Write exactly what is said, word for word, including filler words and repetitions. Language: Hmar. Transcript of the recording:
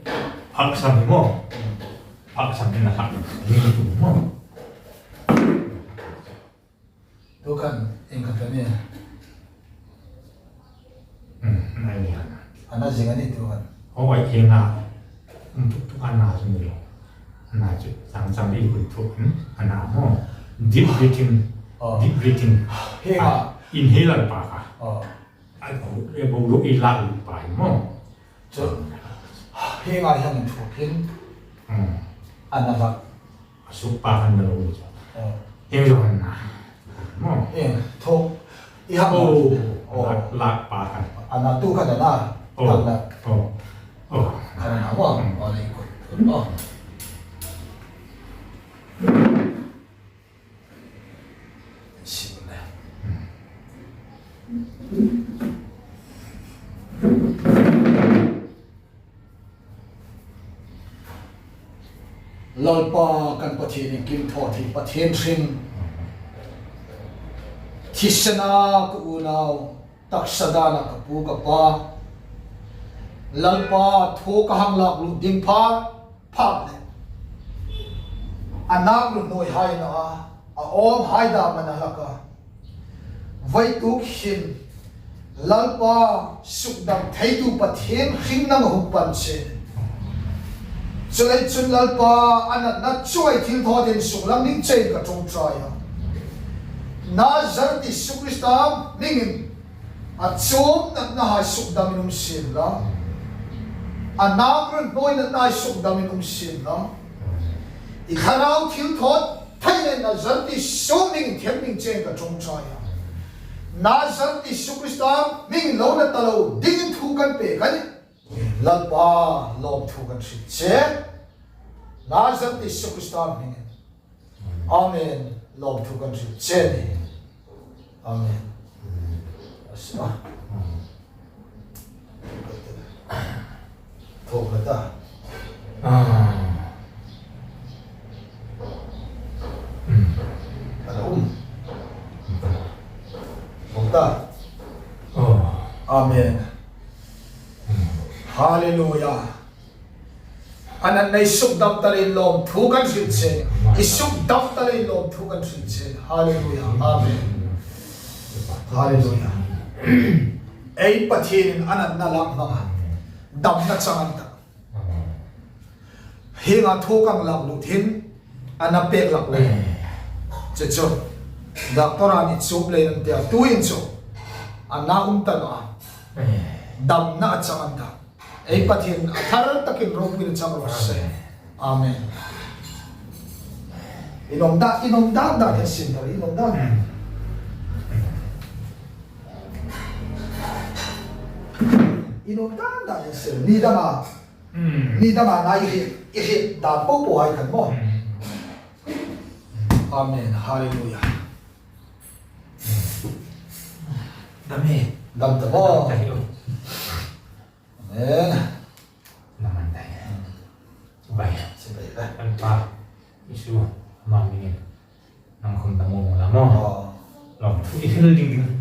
Phak sam hi maw. Phak sam hi na phak. Ni tu maw. Tu khan ieng khat a ni. Hmm, nai ni ana. Ana zing a ni tu khan. Aw, ai, ieng a. Hmm, tuk tuk ana chu ni lo. Ana chu, chang chang i hui thuk, hmm, ana maw. Deep breathing. Oh. Deep breathing. Hi a. Ah, inhaler pa kha. Oh. Ai, bo, e bo lo i la lu pa hi maw. Chu, hi ngai hang thuk hin. Hmm. Ana la. A suk pa khan na lo ni chu. Oh. Heng lo han na. Maw. Eh, thok. I hak. Oh. Oh. Lak, lak pa khan. Ana tu khan na. Oh. Khan na. Oh. Oh. Khan na maw. Hmm. Oh, le ko. Oh. Sim le. Lalpa kan Pathien, iengkim thaw thei Pathien hring. Thisena ka unau, taksa dana ka pu ka pa. Lalpa thu ka hang lak lut ding pha, pha le. A nak lut nuoi hai na a, a awm hai dam a na hlak a. Vawituk hin Lalpa sukdam theitu Pathien hring nang a hung pan che. Chuleiin chun Lalpa a natna chuong thil thaw dingin suklang ding chein ka ṭawngṭai a. Nazareth Isu Krista hmingin a chuong natna hai sukdamin um sien la. A nak lut nuoi natna hai sukdamin um sien la. I thlarau thil thaw thei le Nazareth Isu hmingin thiam ding chein ka ṭawngṭai a. Nazareth Isu Krista hmingin lo na ta lo dingin thu kan pek a nih. Lalpa, lawmthu kan hril che. Nazareth Isu Krista hmingin. Amen. Lawmthu kan hril che a nih. Amen. Asa. Thawk la ta. Ah. Hmm. A la um. Thawk ta. Oh. Amen. Hmm. Hallelujah. A natna i sukdam ta leiin lawmthu kan hril che. I sukdam ta leiin lawmthu kan hril che. Hallelujah. Amen. Hallelujah. Ei Pathienin a natna lak hmanga damna chang an ta. Hienga thu ka lak lut hin a na pek lak le. Che chu. Doctor-in i chup leiin an tia. Tuhin chu a na um ta naw a. Damna a chang an ta. Ei Pathien a thar takin ropuina chang raw se. Amen. I nuom dan, i nuom dan dan hin sin ta, i nuom dan. I nuom dan dan hin sin. Ni dama. Hmm. Ni dama na i hriet, i hriet dan po po hai khan maw. Hmm. Amen. Hallelujah. Dam e. Dam ta maw. Dam ta hi o. Amen. Naman dai. Bai. Sibai ba. Kan pa. Isu. Ama hmingin. Nang khom dam u la maw. Oh. Lawmthu i hril ding ding.